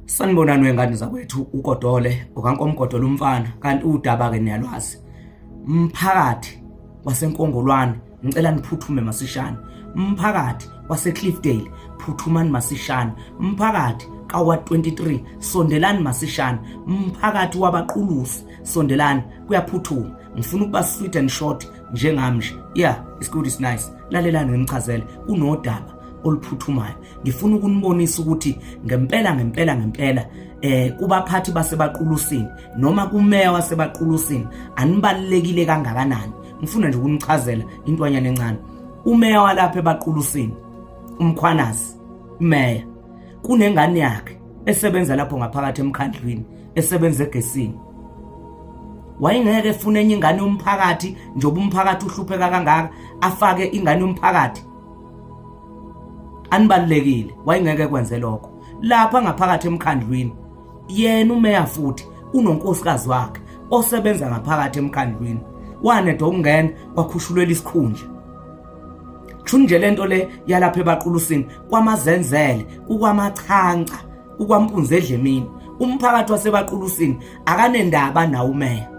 Sanibonani wengane zakwethu, uGodole okaNkomgodole umfana, kanti udaba ke niyalwazi. Mphakathi waseNkongolwane, ngicela niphuthume masishane. Mphakathi waseCliffdale, phuthumani masishane. Mphakathi kawa 23, sondelani masishane. Mphakathi waBaqulusi, sondelani, kuyaphuthuma. Ngifuna ukuba sweet and short njengami nje. Yeah, it's good, it's nice. Lalelani nginichazele, kunodaba oluphuthumayo. Ngifuna ukunibonisa ukuthi ngempela ngempela ngempela kubaphathi baseBaqulusini noma kumeya waseBaqulusini anibalulekile kangakanani. Ngifuna nje ukunichazela intwanyana encane. Umeya walapha eBaqulusini, uMkhwanazi, umeya kunengane yakhe esebenza lapho ngaphakathi emkhandlwini, esebenza egesini. Wayengeke efune enye ingane yomphakathi njengoba umphakathi uhlupheka kangaka, afake ingane yomphakathi? Anibalulekile, wayengeke kwenze lokho. Lapha ngaphakathi emkhandlwini, yena umeya futhi unonkosikazi wakhe osebenza ngaphakathi emkhandlwini, waneda ukungena kwakhushulwela isikhundla. Kusho nje lento le yalapha eBaqulusini kwamazenzele, kukwamachanca, kukwampunzi edlemini. Umphakathi waseBaqulusini akanendaba nawo umeya,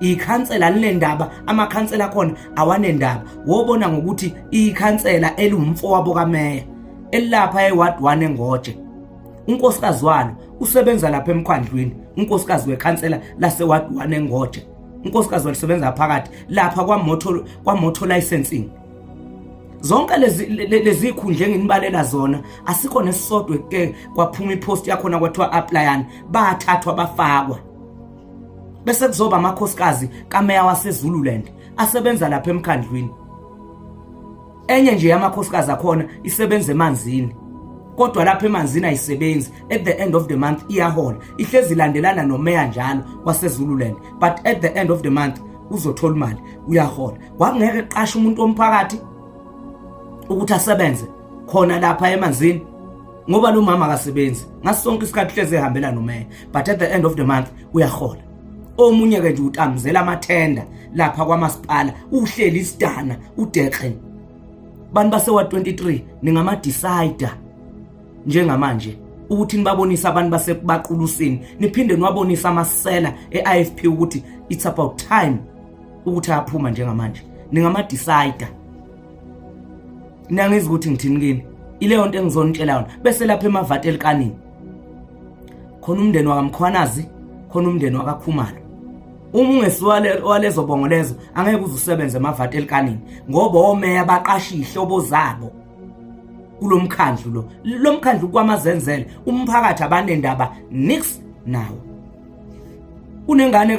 ikhansela linendaba, amakhansela akhona awanendaba. Wobona ngokuthi ikhansela eliwumfowabo kameya elapha eWard 1 eNgoje, unkosikazi walo usebenza lapha emkhandlwini. Unkosikazi wekhansela lase-Ward 1 eNgoje, unkosikazi walisebenza phakathi lapha kwa-motor licensing. Zonke lezi khundla enginibalela zona, asikho nesisodwa ke kwaphuma ipost yakhona kwathiwa applyani, bathathwa bafakwa. Bese kuzoba amakhosikazi kameya waseZululand asebenza lapha emkhandlwini. Enye nje yamakhosikazi akhona isebenza emanzini, kodwa lapha emanzini ayisebenzi, at the end of the month iyahola. Ihlezi ilandelana nomeya njalo waseZululand, but at the end of the month uzothola imali, uyahola. Kwakungeke kuqashe umuntu womphakathi ukuthi asebenze khona lapha emanzini, ngoba lo mama akasebenzi, ngaso sonke isikhathi hleze ehambela nomeya, but at the end of the month uyahola. Omunye ke nje utamzela amathenda lapha kwamasipala, uhleli isidana udexe. Bantu basewa 23, ningama decider njengamanje ukuthi nibabonise abantu baseBaqulusini, niphinde niwabonise amasela e-IFP ukuthi it's about time ukuthi aphuma njengamanje. Ningama decider, niyangizwa ukuthi ngithini kini? Ileyo nto engizonitshela yona. Bese lapha eMavati elikanini khona umndeni wakaMkhwanazi, khona umndeni wakaKhumalo. Uma ungesiwale walezo bongo lezo, angeke uze usebenze eMavati elikanini, ngoba omeya baqasha ihlobo zabo kulomkhandlu lo mkhandlu kwamazenzele. Umphakathi abanendaba nix nawo. Kunengane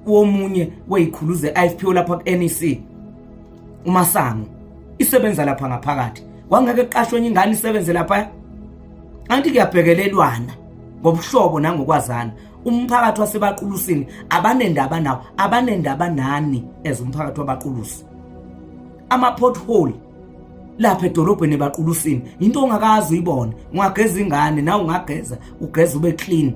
womunye weyikhulu ze-IFP lapha ku-NEC, uMasango, isebenza lapha ngaphakathi. Kwangeke kuqashwe enye ingane isebenze lapha? Anti kuyabhekelelwana ngobuhlobo nangokwazana. Umphakathi waseBaqulusini abanendaba nawo, abanendaba nani as umphakathi waBaqulusi. Ama-pothole lapha edolobheni eBaqulusini into ongakazi uyibone. Ungageza ingane nawe, ungageza, ugeza ube clean.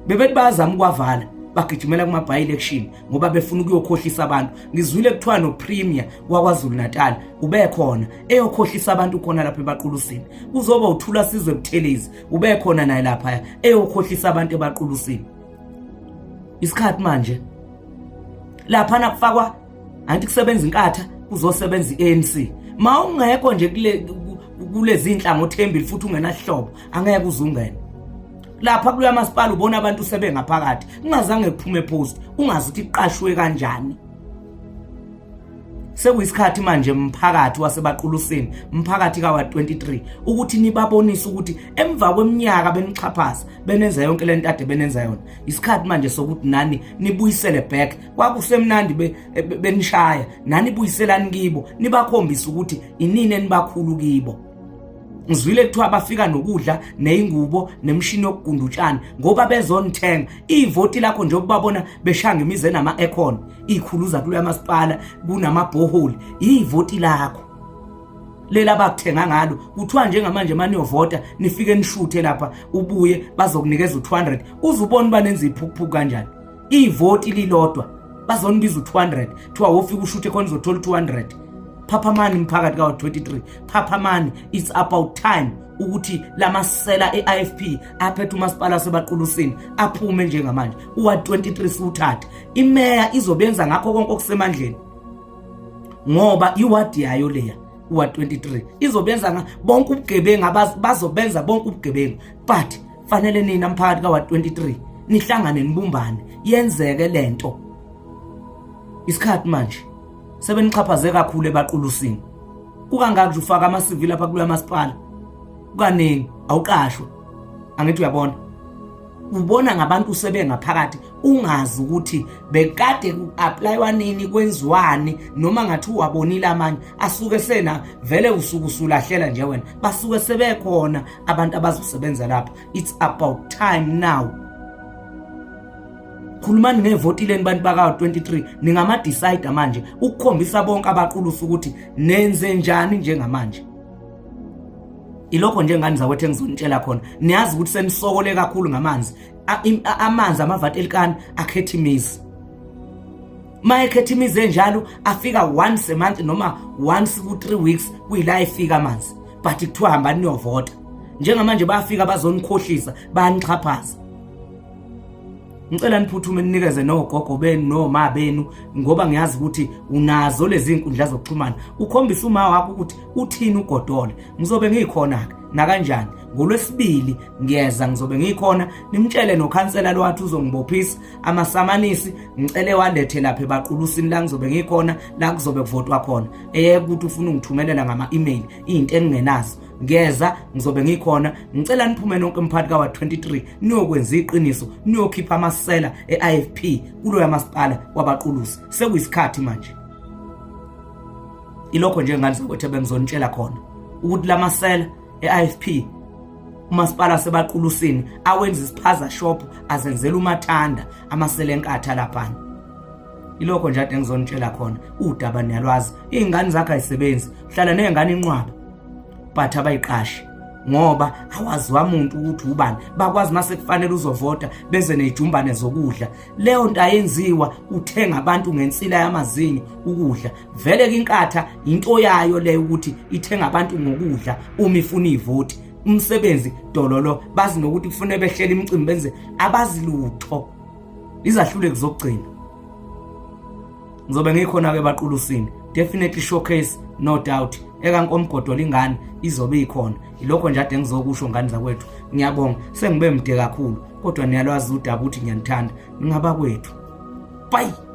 Bebethi bayazama ukwavala, bagijimela kuma-by election ngoba befuna ukuyokhohlisa abantu. Ngizwile kuthiwa no-premier waKwaZulu Natal ubekhona eyokhohlisa abantu khona lapha eBaqulusini. Kuzoba uThula Sizwe Buthelezi, ubekhona naye lapha eyokhohlisa abantu eBaqulusini. Isikhathi manje laphana kufakwa, anti kusebenza iNkatha, kuzosebenza i-ANC. Ma ungekho nje kule kulezi inhlangothi embili futhi ungenahlobo, angeke uzungene lapha kuloya masipala. Ubona abantu sebengaphakathi kungazange kuphume post, ungazi ukuthi iqashwe kanjani. Sekuyisikhathi manje, mphakathi waseBaqulusini, mphakathi kawa 23, ukuthi nibabonise ukuthi emva kweminyaka benixhaphaza, benenza yonke lento ade benenza yona, isikhathi manje sokuthi nani nibuyisele back. Kwakusemnandi benishaya, nani buyiselani kibo, nibakhombise ukuthi inini enibakhulu kibo. Ngizwile kuthiwa bafika nokudla neyingubo nemishini yokugunda utshani ngoba bezonithenga ivoti lakho. Nje ukubabona beshanga imizi enama-aircon, iy'khuluza kuloya masipala kunamabhoholi, ivoti lakho lela bakuthenga ngalo. Kuthiwa njengamanje maniyovota, nifike nishuthe lapha, ubuye bazokunikeza u-200. Uze ubone uba nenza iphukuphuku kanjani. Ivoti lilodwa bazonibiza u-200, kuthiwa wofika ushuthe khona uzothola u-200. Phaphamani mphakathi kawa 23, phaphamani, it's about time. ukuthi lamasela e-IFP aphethe umasipala sebaqulusini aphume njengamanje uwa 23 siwuthathe. Imeya izobenza ngakho konke okusemandleni ngoba iwadi yayo leya uwa 23 izobenza bonke ubugebengu, bazobenza bonke ubugebengu, but fanele nina mphakathi kawa 23 nihlangane nibumbane yenzeke lento. Isikhathi manje sebenixhaphaze kakhulu ebaqulusini, kukangaki nje ufaka ama-CV lapha kuloya masipala, kukaningi awuqashwa. Angithi uyabona, ubona ngabantu sebengaphakathi ungazi ukuthi bekade ku-applywa nini, kwenziwani, noma ngathi uwabonile amanye asuke sena vele usuke usulahlela nje wena, basuke sebekhona abantu abazosebenza lapha. It's about time now. Khulumani ngevoti leni bantu baka-23, ningama-decide manje ukukhombisa bonke abaqulusa ukuthi nenze njani njengamanje. Ilokho njengani zakwethu engizonitshela khona. Niyazi ukuthi senisokole kakhulu ngamanzi, amanzi amavatelikani akhetha imizi, ma ekhetha imizi enjalo afika once a month noma once ku-3 weeks, kuyila efika amanzi, but kuthiwa hambani niyovota. Njengamanje bayafika bazonikhohlisa, bayanixhaphaza. Ngicela niphuthume ninikeze nogogo benu noma benu, ngoba ngiyazi ukuthi unazo lezi inkundla zokuxhumana, ukhombisa uma wakho ukuthi uthini uGodole. Ngizobe ngikhona-ke nakanjani ngolwesibili, ngiyeza, ngizobe ngikhona. Nimtshele nokhansela lo wathi uzongibophisa amasamanisi, ngicele walethe lapha ebaqulusini la ngizobe ngikhona, la kuzobe kuvotwa khona. Eyeke ukuthi ufuna ungithumelela ngama-email iy'nto engingenazo. Ngiyeza, ngizobe ngikhona. Ngicela niphume nonke mphathi kawa 23 niyokwenza iqiniso, niyokhipha amasela e-IFP kuloya masipala wabaqulusi. Sekuyisikhathi manje. Ilokho nje ngane zakwethu bengizonitshela khona, ukuthi lamasela e-IFP umasipala sebaqulusini awenza isiphaza shop, azenzela umathanda, amasela enkatha laphana. Ilokho nje ade ngizonitshela khona. Udaba niyalwazi, iy'ngane zakho ayisebenzi, uhlala ney'ngane inqwaba but abayiqashi ngoba awaziwa muntu ukuthi ubani. Bakwazi mase kufanele uzovota beze nezijumbane zokudla, leyo nto ayenziwa, uthenga abantu ngensila yamazinyo ukudla. Vele ke inkatha into yayo leyo ukuthi ithenga abantu ngokudla uma ifuna ivoti. Umsebenzi dololo, bazi nokuthi kufanele behlela imicimbi benze, abazi lutho. Izahluleki zokugcina. Ngizobe ngikhona-ke baqulusini, definitely showcase, no doubt ekaNkomgodola ingane izobe ikhona. Ilokho nje ade ngizokusho ngane zakwethu. Ngiyabonga, sengibe mde kakhulu, kodwa niyalwazi udaba ukuthi ngiyanithanda, ningabakwethu. Bye.